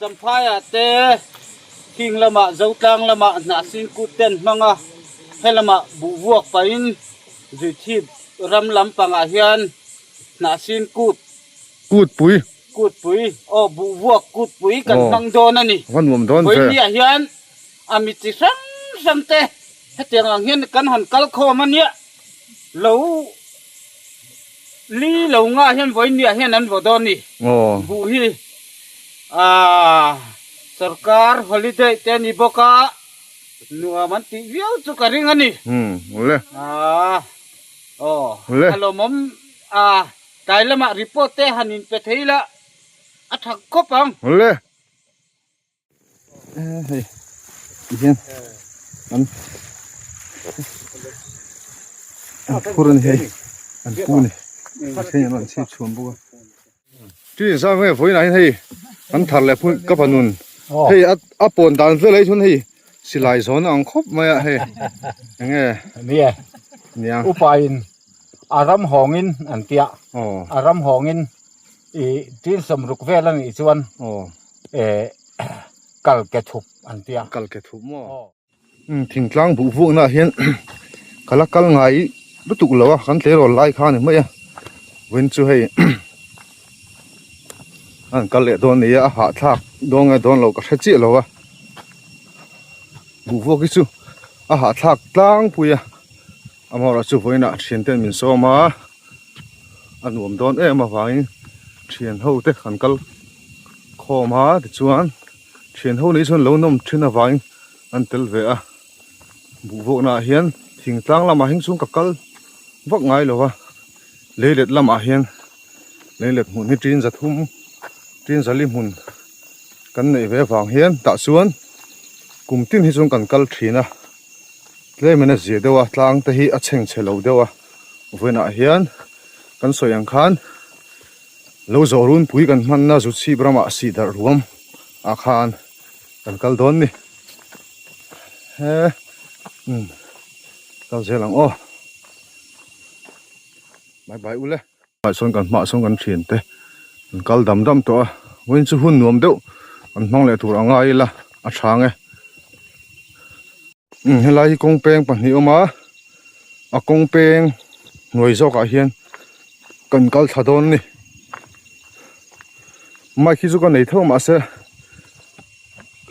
Champhaiah te King lamah Zotlang lamah Hnahsin kut ten hmang a, helamah buh vuak pahin Zuithip ram lampangah hian Hnahsin kut Kut pui. Kut pui, aw buh vuak kut pui kan hmang dawn a ni. A nuam dawn ve. Vawinia hian a mi chi hrang hrang te hetiang ang hian kan han kal khawm a nia, lo li lo ngah hian vawinia hian an vaw dawn a ni. Buh hi aaa sorkar holiday te a ni bawk a, nuam an tih viau chu ka ring a ni. Aaa aw a lawmawm a. Tlai lamah report te han in pe thei la a tha khawp ang. Le. Hei tihian an an phur a ni hei an pu ni a then an rawn chhip chhuan bawk a. Tui in sang nge vawiin ah hian hei an thar leh phun ka panun hei a a pawn dan vel ah hi chuan hei silai zawn a ang khawp mai a hei enge nia nia upa in A ram hawngin an tia. A ram hawngin i tin sawmruk vel a nih chuan kal ke thup an tia. Kal ke thup maw? Thingtlang buh vuaknaah hian ka la kal ngai lutuk lo a, kan tleirawl lai kha a ni mai a. Vawiin chu hei an kal leh dawn nia, a hahthlak dawn nge dawn lo ka hre chiah lo a. Buh vuak hi chu a hahthlak tlangpui a. Amaherawh chu vawiinah thian ten min sawm a, a nuam dawn em avangin thian ho te kan kal khawm a tichuan thian ho nih chuan lo nawm thin avangin an tel ve a, buh vawkna ah hian thingtlang lamah hian chuan ka kal vak ngai lo va, leilet lamah hian leilet hmun hi tin za thum tin za li hmun kan neih ve avang hian tah chuan kum tin hi chuan kan kal thin a. Tlem in a zia deuh a, tlang te hi a chheng chhe lo deuh a, vawiinah hian kan sawi ang khan lo zawh runpui kan hmanna Zuchhip ramah sih darh ruam ah khan kan kal dawn ni. He umm kal zel ang aw. Bye bye ule. Sawn kan hmaah sawn kan thian te an kal dam dam tawh a vawiin chu hun nuam deuh an hmang leh tur a ngai ila a tha ang e umm helai hi kawng peng pahnih a awm a a kawng peng hnuai zawk ah hian kan kal thla dawn a ni mic hi chu ka nei tho mahse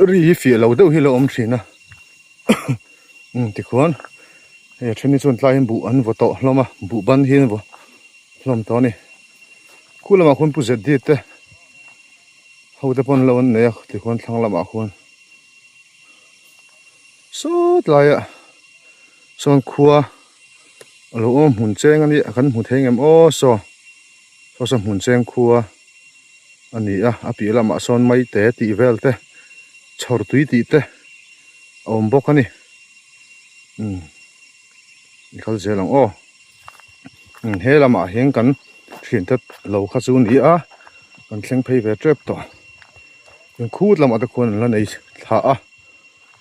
ri hi fiah lo deuh hi a lo awm thin a umm tikhuan hei a then hi chuan tlai hian buh an vaw tawh hlawm a buh ban hi an vaw hlawm tawh a ni khu lamah khuan pu zd te ho te pawh an lo an nei a tikhuan thlang lamah khuan saw tlaiah sawn khua a lo awm hmun cheng a nia kan hmu thei ngem aw saw saw saw hmun cheng khua a ni a a piah lamah sawn maite tih vel te chhawr tui tih te a awm bawk a ni umm i kal zel ang aw umm he lamah hian kan thiante lo kha chu ni a kan thleng phei ve tep tawh in khut lamah te khuan an la nei thla a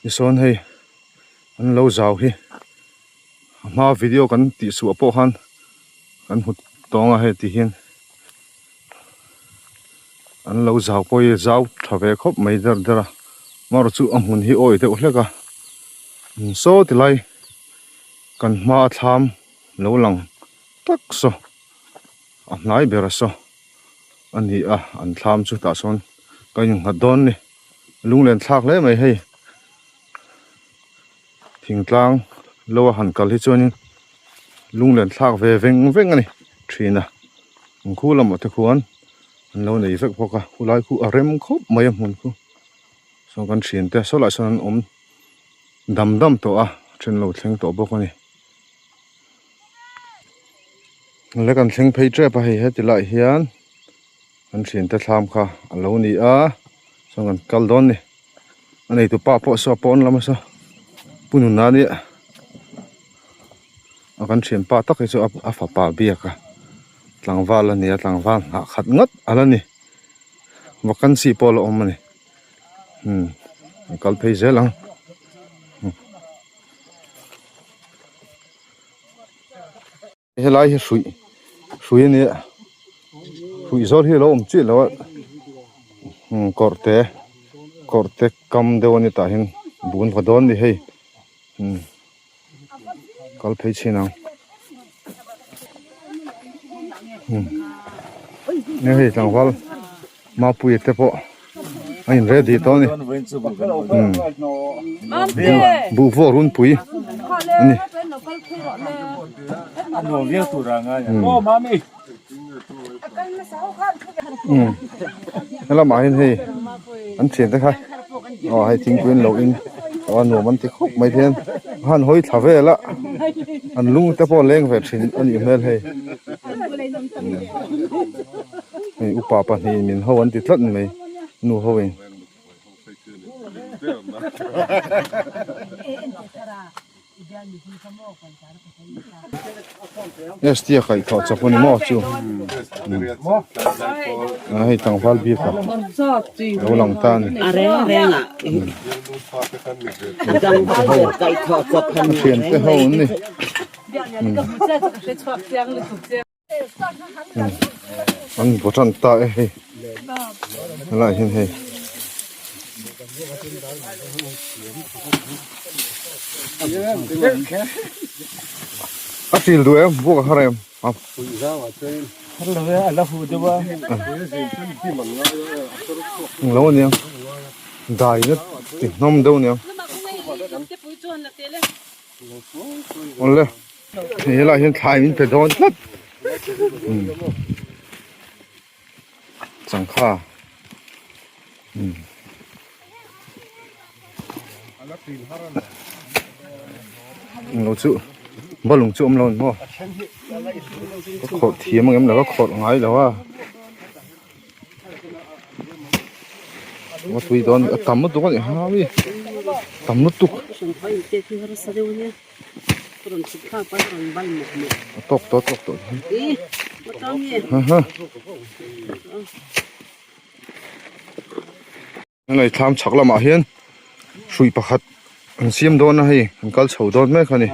tisawn hei an lo zau hi a hma video kan tih suah pawh khan kan hmu tawng a hei ti hian an lo zau pawh hi zau tha ve khawp mai der der a amaherawh chu a hmun hi awi deuh hlek a saw ti lai kan hma a thlam lo lang tak saw a hnai ber a saw a ni a an thlam chu tah sawn ka innghat dawn a ni lunglen thlak hle mai hei thingtlang lo a han kal hi chuanin lunglen thlak ve veng veng a ni thin a an khu lamah te khuan an lo nei vek bawk a khulai khu a rem khawp mai a hmun khu sawn kan thian te saw lah sawn an awm dam dam tawh a then lo thleng tawh bawk a ni le kan thleng phei tep a hei heti lai hian kan thian te thlam kha a lo ni a sawn kan kal dawn a ni. A neitu pa pawh saw pawn lam a saw pu nuna nia a kan thian pa tak hi chu a fapa biak a tlangval a ni a tlangval nghah khat ngawt a la ni vacancy pawh a la awm a ni umm an kal phei zel ang. Helai hi hruih hrui a nia hruih zawr hi a lo awm chiah lo a kawr te. Kawr te kam deuh a ni tah hian bun va dawn a ni hei umm kal phei chhin ang umm eng hei tlangval Mapuia te pawh a in ready tawh a ni umm buh vawk runpui a ni. Umm helamah hian hei an thian te kha aw hei thingpui an lo in tawh a nuam an ti khawp mai hian a han hawi thla vel a an lung te pawh a leng ve thin a nih hmel hei hei upa pahnih min ho an ti tlat mai nu ho in. ST a kaih thawh chawp a ni maw chu a hei tlangval bik a lo lang ta a ni A reng reng ah tlangval ber kaih thawh chawp han a thian te ho an ni. An vaw tan ta e hei helaiah hian hei a ṭil duh em buak a har em englo aniang dai na ti hnawm deuh aniang awle. Hei helaiah hian thlai min pe dawn tlat umm changkha umm englo chu balung chu awm lo ni maw ka khawrh thiam ang em lo ka khawrh ngai lo a a tui dawn a tam lutuk a ni hau i tam lutuk. A tawk tawh a tawk tawh ha ha helai thlam chhak lamah hian hrui pakhat an siam dawn a hei an kal chho dawn mek a ni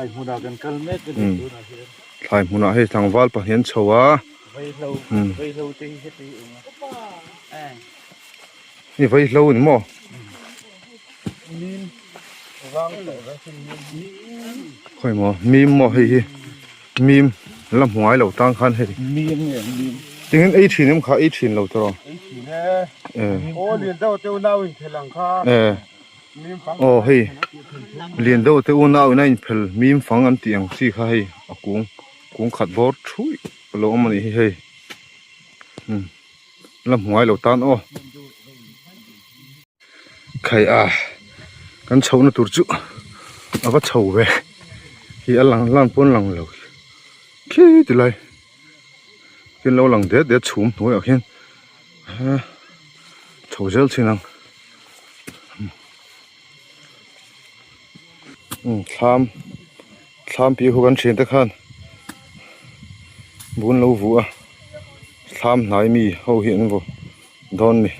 thlai hmunah hei tlangval pahnih an chho a hei vaihlo a ni maw. Khawi maw mim maw hei hi mim la hmu ngai lo tang khan hei tingin ei thin em kha ei thin lo tawh eh aw hei lian deuh te unau in a inphel mim fang an tih ang chi kha hei a kung kung khat bawr thuih a lo awm a nih hi hei la hmu ngai lo tan aw. Khai a kan chhohna tur chu a va chho ve hi a lang lan pawn lang lo khi ti lai khi lo lang det det chhum hnuaiah khian chho zel thin ang thlam thlam piah ho kan thian te khan bun lo vuah a thlam hnai mi ho hi an vaw dawn ni.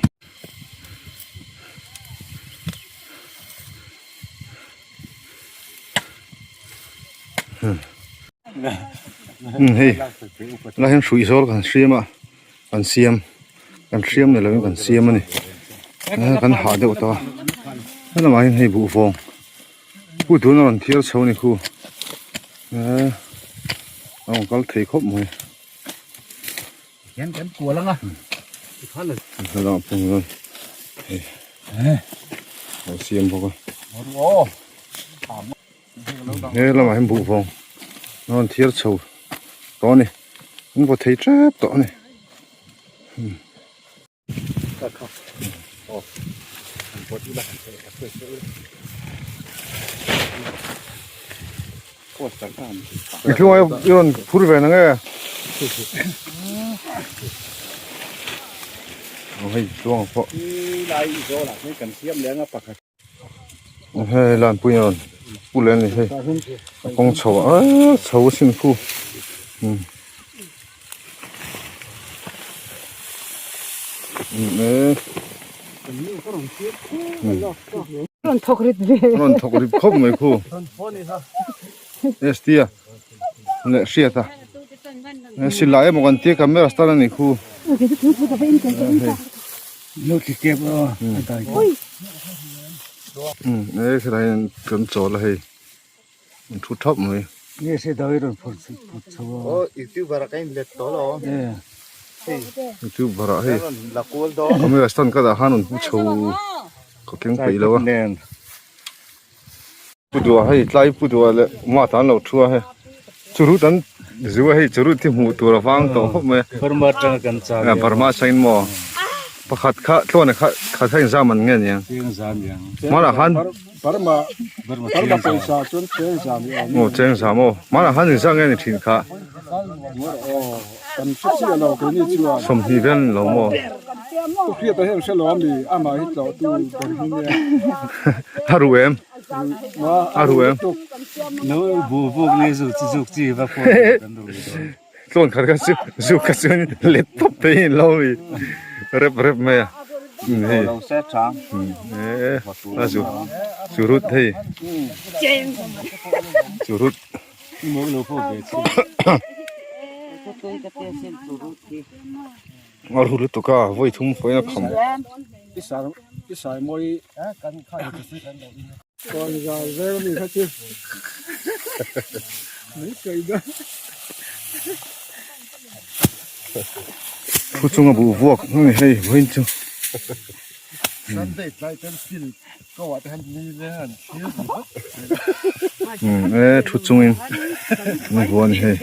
Hei lai hian hruih zawl kan hriam a kan siam kan hriam ni lovin kan siam a ni kan hah deuh tawh a helamah hian hei buhvawng khu tuna rawn thiar chho a ni khu eee a rawn kal thei khawp mai. Hian kan kual anga tikhan Hello pung zan hei lo siam bawk a he lamah hian buhvawng a rawn thiar chho tawh a ni an vaw thei tep tawh a ni. I tlung i rawn phur ve na nge? Aw hei tluang pawh. Hei lanpui a rawn pu leh a ni hei a kawng chho ah aaa chho a sin khu umm umm e rawn thawk rit ve rawn thawk rit khawp mai khu ST a leh hriat a silai emaw kan tia camera star a ni khu. Umm e khilai hian kan chawl a hei an thu thap mai. Nge se dawi rawn phawrh phawrh chho a. Aw youtuber ah ka in let tawh lo. Youtuber ah hei camera stand ka dah khan rawn pu chho ka keng peih lo a. Pu duh hei tlai pu duh leh mat an lo thu a hei churut an zu a hei churut hi hmuh tur a vang tawh khawp mai a Burma atanga kan chang a Burma atangin maw pakhat kha tlawn kha khat kha inzam an nge aniang chengzam yang hmanah khan Burma Burma pawisa chuan chengzam hi a awm aw chengzam aw hmanah khan inzam nge ni thin kha kan hre chiah lo keini chuan 20 vel ni lo maw Pu Hriata hian hre lo ami amah hi tlawh tu ber hi nia a ru em a ru em no bu buk ni zu chi zuk chi va pawh kan ru tlawn khat kha chu zuk kha chuan let tawp thei in lo mi rep rep mai a hei lo se tha e a zu churut hei churut A ru lutuk a vawi thum fawiin a kham. Thu chunga buh vuak a ni hei vawiin chu. Umm e thu chungin an vuah a ni hei.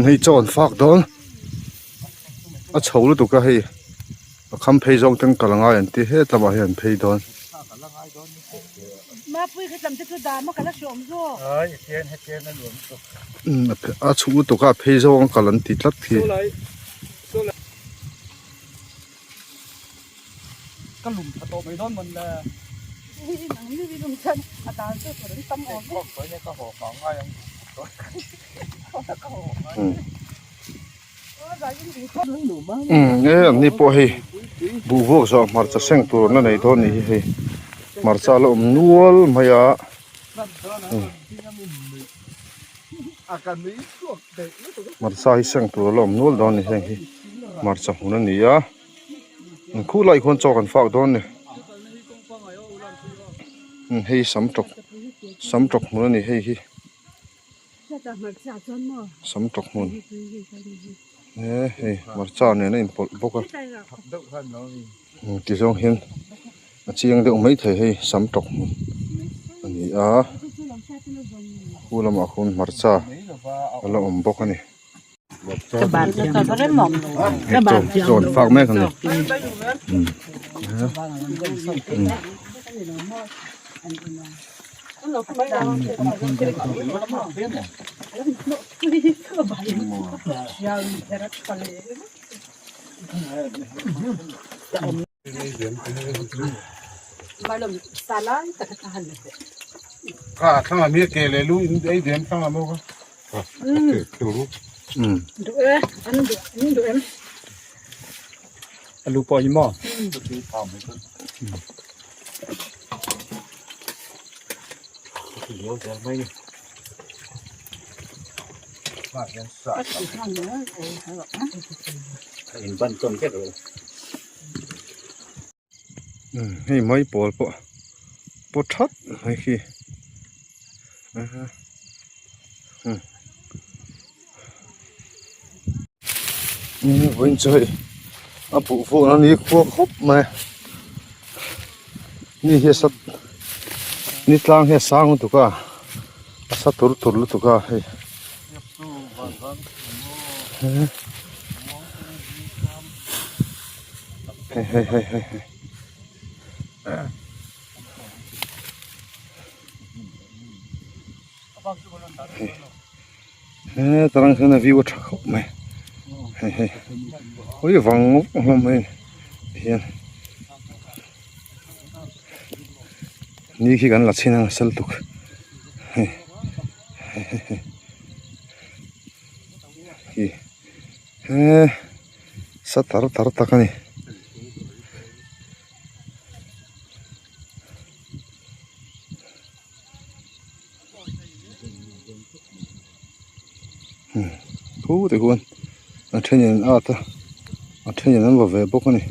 Hei chaw an fak dawn a chho lutuk a hei a kham phei zawng ten kal angai an ti het lamah hian an phei dawn. A chhuk lutuk a a phei zawng a kal an ti tlat khi. Umm e an ni pawh hei buh vuak zawh hmarcha seng tur an la nei dawn a nih hi hei hmarcha a la awm nual mai a hmarcha hi seng tur a la awm nual dawn a ni heng hi hmarcha hmun a ni a an khu lai khuan chaw kan fak dawn a ni hei sam tawk sam tawk hmun a ni hei hi. Sam tawk hmun he hei hmarcha nen a inpawlh bawk a ti zawng hian a chiang deuh mai thei hei sam tawk hmun a ni a khu lamah khuan hmarcha a la awm bawk a ni. Chaw an fak mek a ni. Hei mai pawl pawh paw that mai khi vawiin chu hei a buh vuak na ni khua khawp mai a ni hi a sat ni tlang hi a sang lutuk a a sa tur tur lutuk a hei. Hei hei hei hei hei. He tarang hian a view a tha khawp mai hei hei hawi vang vang hlawm mai hian ni khi kan la chhin ang a sel tuk hei hei hei hei hi he. Sa tar tar tak a ni. Thu te khuan a thenin an at a a thenin an va ve bawk a ni.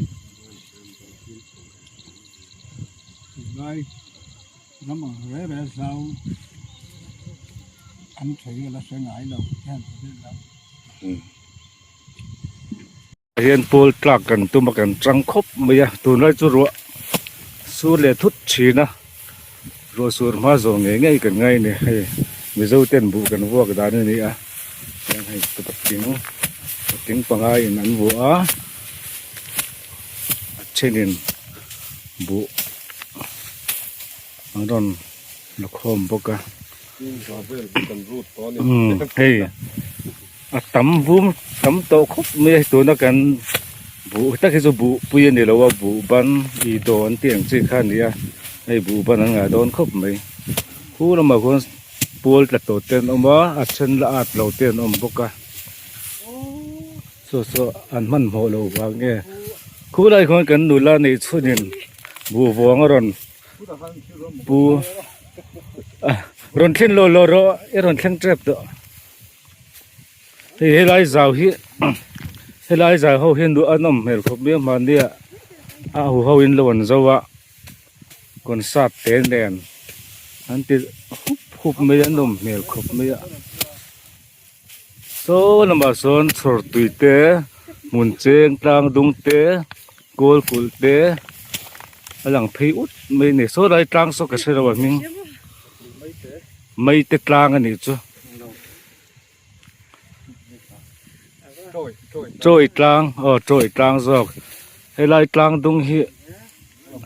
Hian pawl tlak kan tum a kan tang khawp mai a tunlai chu ruah sur leh thut thin a ruah sur hma zawh ngei ngei kan ngai a ni hei mizo ten buh kan vuak dan a ni a chuan hei patling patling panga in an vuah a a thenin buh an rawn la khawm bawk a hei. A tam vum tam tawh khawp mai a tuna kan buh tak hi chu buh pui a ni lo a buh ban ih daw an tih ang chi kha a ni a hei buh ban an ngah dawn khawp mai khu lamah khuan pual tla tawh te an awm a a then la at lo te an awm bawk a saw saw an hmanhmawh loh vang nge khulai khuan kan nula neih chhunin buh vawng a rawn pu rawn thlen law law rawh i rawn thleng tep tawh. Hei helai zau hi helai zau ho hian duh a nawm hmel khawp mai a hmanni ah a hu ho in lo an zo a concert te nen an ti hup hup mai a nawm hmel khawp mai a saw lamah sawn chhawr tui te hmun cheng tlang dung te kawl kulh te a lang phei ut mai a ni saw lai tlang saw ka hre lo a hming. Maite tlang a nih chu. Chawi tlang aw chawi tlang zawk helai tlang dung hi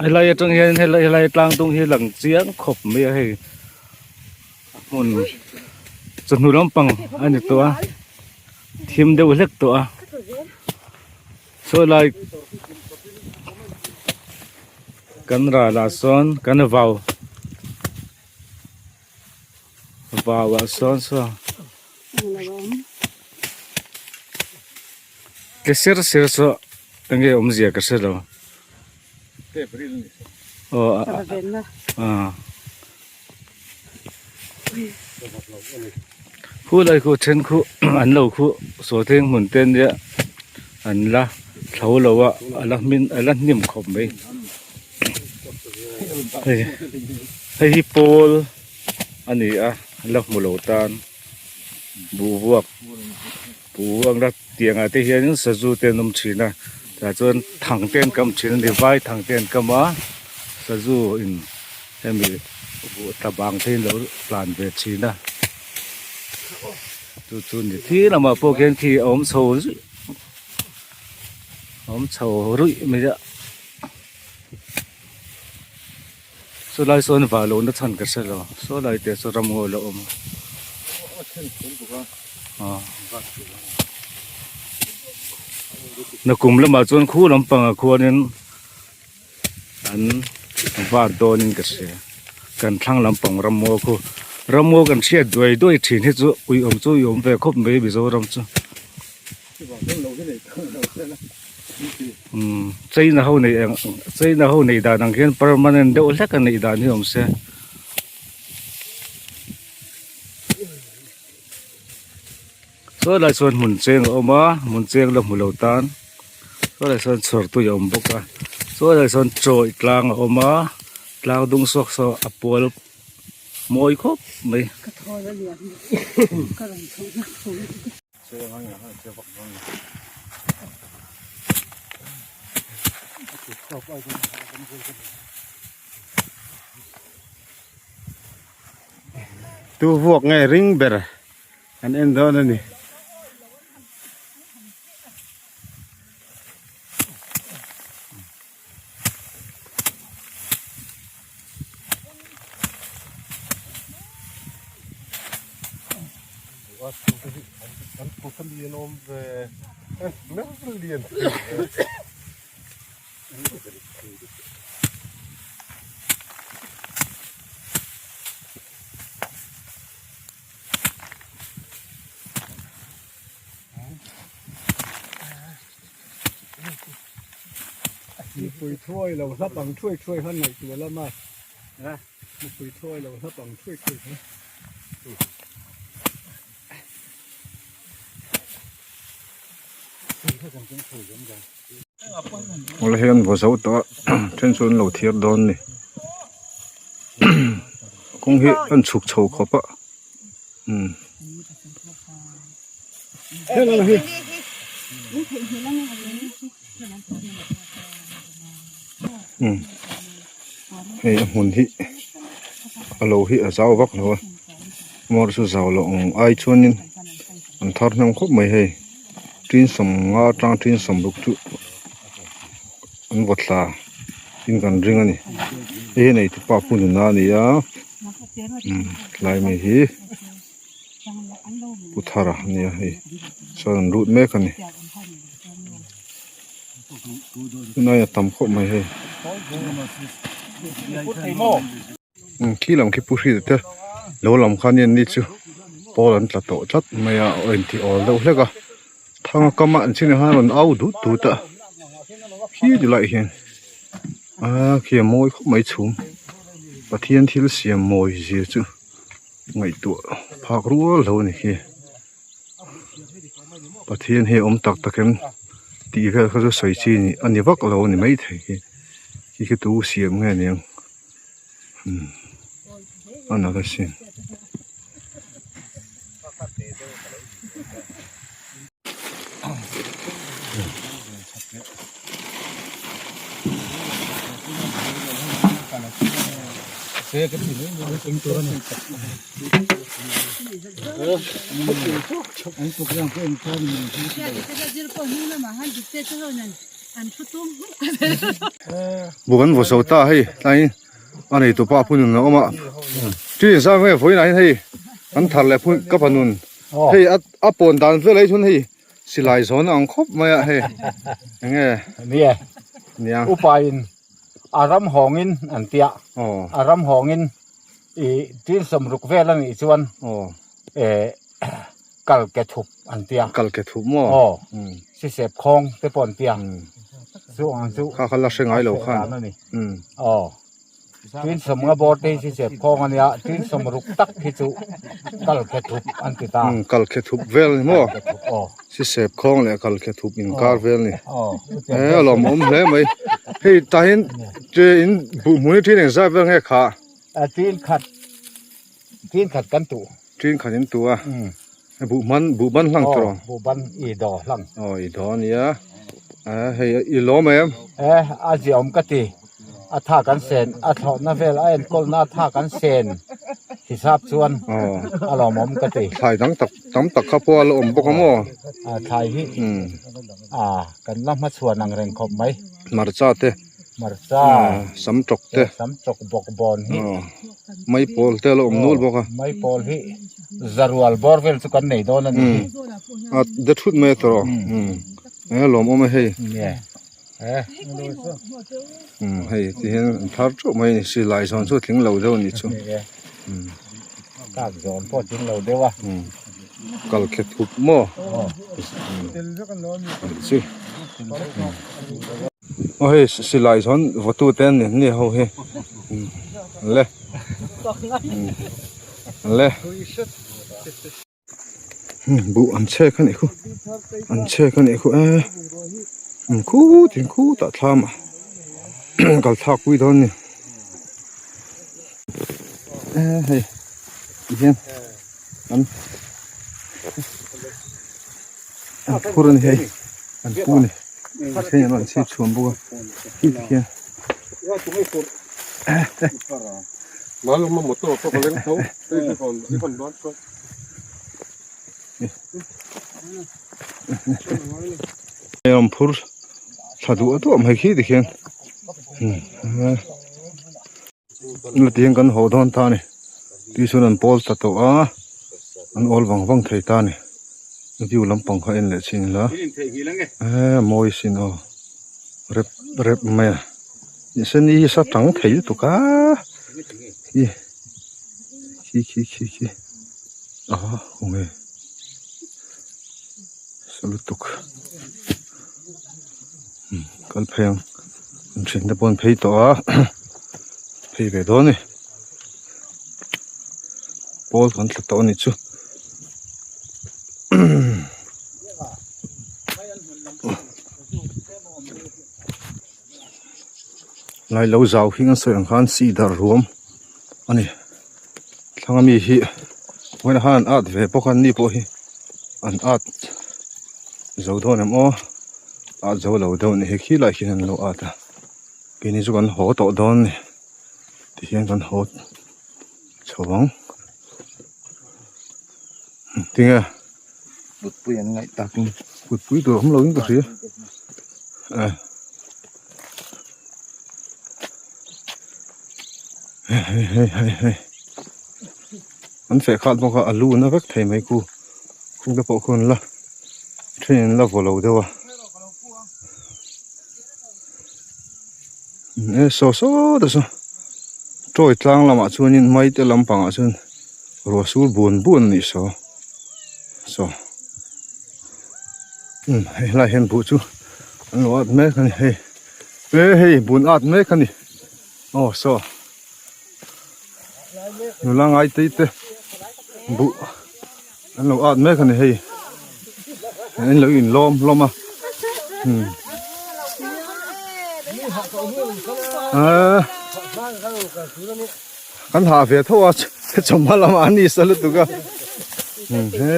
helai atang hian helai tlang dung hi lang chiang khawp mai a hei a hmun. Chawhnu lampang a ni tawh a thim deuh hlek tawh a saw lai kan ral ah sawn kan vau vau ah sawn saw tle ser ser saw enge awmzia ka hre lo aw a Khu lai khu then khu an lo khu saw thleng hmun te ania an la thlo lo a a la hmin a la hnim khawp mai hei hei hi pawl a ni a la hmu lo tan buh vuak buh vuak la tiang ah te hianin sazu te an awm thin a tah chuan thang te an kam thin a ni vai thang te an kam a sazu in. Hemi buh tla bang te hi an lo tlan ve thin a chu chu ni thil lamah pawh khian khi a awm chho zuih a awm chho ruih mai a saw lai sawn vah loh na chhan ka hre lo saw lai te chu ramngaw la awm a nakum lamah chuan khu lampangah khuanin. An vat dawnin ka hria kan thlang lampang ramngaw khu ramngaw kan hriat duai duai thin hi chu uiawm chu uiawm ve khawp mai Mizoram chu umm China ho nei ang China ho nei dan ang hian permanent deuh hlek a neih dan hi awm se. Saw lai chuan hmun cheng a awm a hmun cheng la hmu lo tan saw lai sawn chhawr tui a awm bawk a saw lai sawn chawih tlang a awm a tlang dung sawk saw a pawl mawi khawp mai. Tu vuak nge ring ber. An en dawn a ni. Mipui thuai lo hlap ang thuai thuai khan ngaihtuah lam a mipui thuai lo hlap ang thuai thuai khan. Awle hei an vaw zo tawh a then chu an lo thiar dawn a ni kawng hi an chhuk chho khawp a umm. Umm hei a hmun hi a lo hi a zau vak lo a motor chu zau loh ang ai chuanin an thar hnem khawp mai hei. Tin sawm nga atang tin sawm ruk chu an vaw thla in kan ring a ni hei hi nei tupa pu nuna a ni a umm tlai mai hi pu thara a nia hei chuan an rut mek a ni tunai a tam khawp mai hei. Umm khi lam khi pu hri te lo lam khan hian ni chu pawl an tla tawh tlat mai a aw inti awl deuh hlek a thang a kam a an chinah hian a rawn au dut dut a khi ti laiah hian aa khi a mawi khawp mai chhum Pathian thil siam mawi zia chu ngaihtuah phak rual lo a ni khi Pathian hi a awm tak tak em tih vel kha chu sawi chi a ni vak lo a ni maithei hi khi khi tu siam nge aniang. A nalh asin. Buk an vaw zo ta hei tlaiin a nei tupa phun in a awm a chi zang nge vawiin ah hian hei. An thar leh phun ka panun hei a pawn dan vel ai chuan hei silai zawn a ang khawp mai a hei enge nia nia upa in a ram hawng in an tia a ram hawng in i tin sawm ruk vel a nih chuan eh kal ke thup an tia kal ke thup maw aw sisep khawng te pawh an tia chu ang chu kha kha la hre ngai lo khan aw Tin sawmnga bawr te hi sisep khawng a nia, tin sawmruk tak hi chu kal khe thup an ti ta. Kal khe thup vel ni maw? Sisep khawng leh kal khe thup inkar vel ni. E a lawmawm hle mai. Hei tah hian in buh hmun hi tin engzat vel nge kha? Tin khat, tin khat kan tuh. Tin khat in tuh a. Buh man, buh ban hlang tawh. Buh ban i daw hlang. Aw i daw a nia. Hei i lawm em? E a ziaawm ka ti. A tha kan sen, a thlawhna vel a enkawlna a tha kan sen hisap chuan a lawmawm ka ti. Thlai dang tak tam tak kha pawh a la awm bawk a maw? Thlai hi a kan la hmachhuan ang reng khawp mai. Hmarcha te. Hmarcha. Sam tawk te. Sam tawk bawk bawn hi. Maipawl te a la awm nul bawk a. Maipawl hi zarual bawr vel chu kan nei dawn a ni hi. A de thut mai a tawh. E lawmawm a hei. Hei ti hian an thar teuh mai a ni silai zawn chu a tling lo deuh a nih chu. Kak zawn pawh a tling lo deuh a. Kal khe thup maw? Chu. Aw hei silai zawn vawtu te an ni ho hi le le buh an chhek a nih khu an chhek a nih khu e khut in khutah thlam ah kal thlak pui dawn a ni e hei tihian an an phur a ni hei an pu a ni. A then an rawn chhip chhuan bawk a khi ti khian rawn phur thla duah duah mai khi ti khian la ti hian kan haw dawn ta a ni tui chuan an pawl ta tawh a an awl vang vang thei ta a ni view lampang kha en leh chin ila eee mawi sin aw rep rep mai a mahse ni hi sa tang thei lutuk a khi khi khi khi khi a khawnge sa lutuk kal phei ang an thian te pawh an phei tawh a phei ve dawn a ni pawl kan thla tawh a nih chu lai lo zau hi an sawi ang khan cedar ruam a ni thlang ami hi vawiinah khan an at ve bawk a an ni pawh hi an at zo dawn em aw at zo lo deuh a ni hei khi lai khian an lo at a keini chu kan haw tawh dawn a ni tihian kan haw chho ang tinge mutpui an ngaih takin mutpui tur awm lo in ka hria eh hei hei hei hei an feh khat bawk a alu na vek thei mai ku khung te pawh khu an la then in la vaw lo deuh a e saw saw te saw tawi tlang lamah chuanin mai te lampangah chuan ruah sur buan buan a nih saw saw umm hei helaiah hian buh chu an lo at mek a ni hei e hei bun at mek a ni aw saw nula ngai te te buh an lo at mek a ni hei an lo in lawm hlawm a umm kan hah ve tho a chawhma lamah an ni sa lutuk a umm he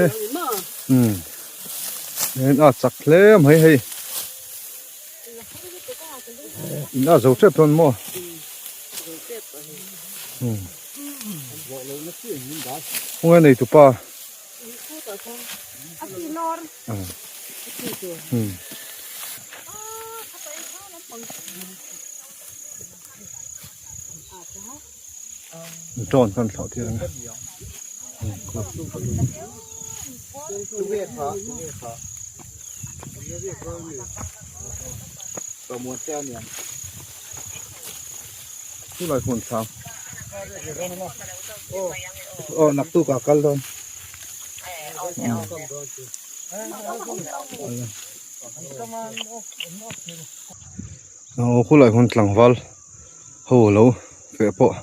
umm a chak hle mai hei. In a zo tep dawn maw? Khawnge nei tupa? Drone kan thlauh tir ang e. Chulai hmun thlam. Aw naktuk ah kal dawn. Aw khulai hmun tlangval ho lo feh pawh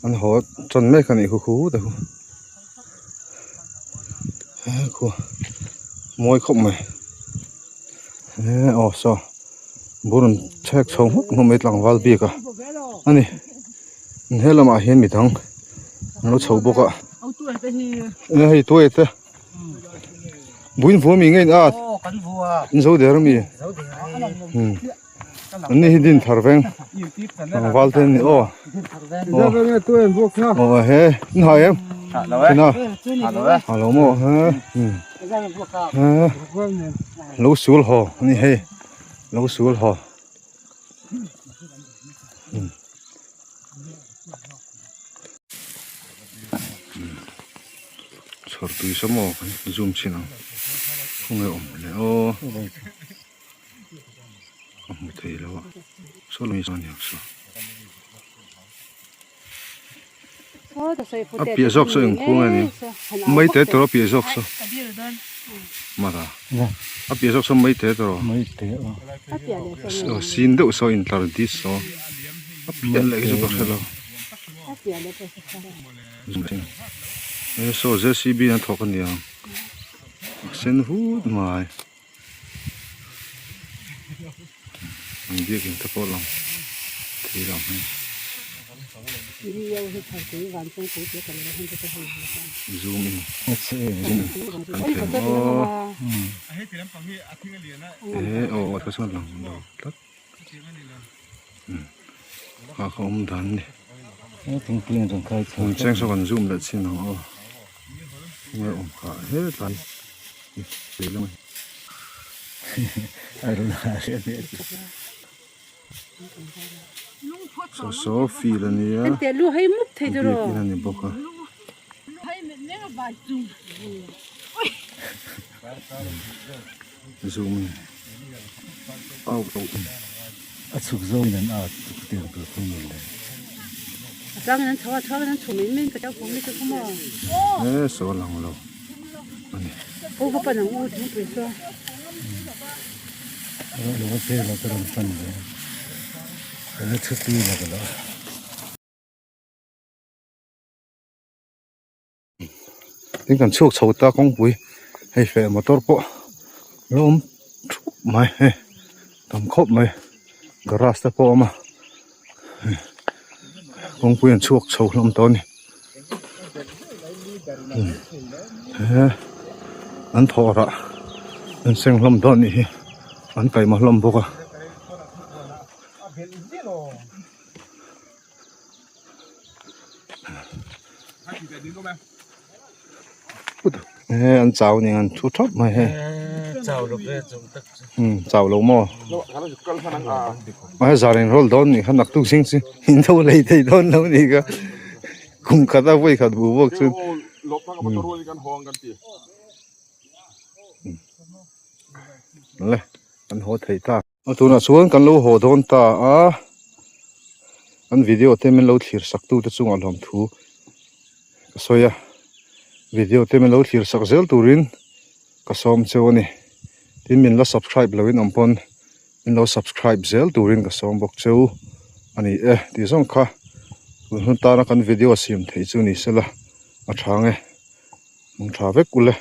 an haw tan mek a nih khu khu te khu he khu mawi khawp mai he aw saw bur an chhek chho hmuk hmuk mai tlangval bik a ani he lamah hian midang an lo chho bawk a hei tuai te. Buin vua mi ngei a in zo der mi an ni hi din thar veng tlangval te an ni aw aw he in hai em ina ha lo maw he he lo sul haw ani hei lo sul haw. Chhawr tui sa maw kan zoom chhin ang khawnge awm le aw ka hmu thei lo a saw lawng hi aniang saw a piah zawk saw eng khuang ani mai te tur a piah zawk saw mara a piah zawk saw mai te tur aw sin deuh saw intlar dis saw a piah leh hi chu ka hre lo. He saw JCB an thawk a nia a sen hut mai an biakin te pawh lang thei lo hei zoom in kan thei maw eh aw aw chuan lang lo tlat. Kha kha awm dan a ni. Hmun cheng saw kan zoom leh chin ang aw. Nge awm kha hetlai hi lehlam a ni. Saw saw field a nia biakin a ni bawk a. Zoom in out in a chhuk zawng in an at chu ka tiang tur thung ni le. He saw lang lo a ni. Tin kan chhuak chho ta kawngpui hei feh motor pawh lo awm thup mai hei tam khawp mai garage te pawh a awm a kawngpui an chhuak chho hlawm tawh a ni he an thawh rah an seng hlawm dawn a nih hi an kaihma hlawm bawk a. An chau ning an thu thap mai hei chau lo maw a zar in roll dawn nih kha naktuk zing chu in tho lei thei dawn lo nih kha kum khat a vawi khat bu bawk chu le an haw thei ta. A tunah chuan kan lo haw dawn ta a, an video te min lo thlir sak tu te chungah hlawm thu ka sawi a, video te min lo thlir sak zel turin ka sawm cheu a ni, tin min la subscribe loin awm pawn min lo subscribe zel turin ka sawm bawk cheu a ni e tih zawng kha tun hun tana kan video siam theih chu ni sela a tha nge mung tha vek ule.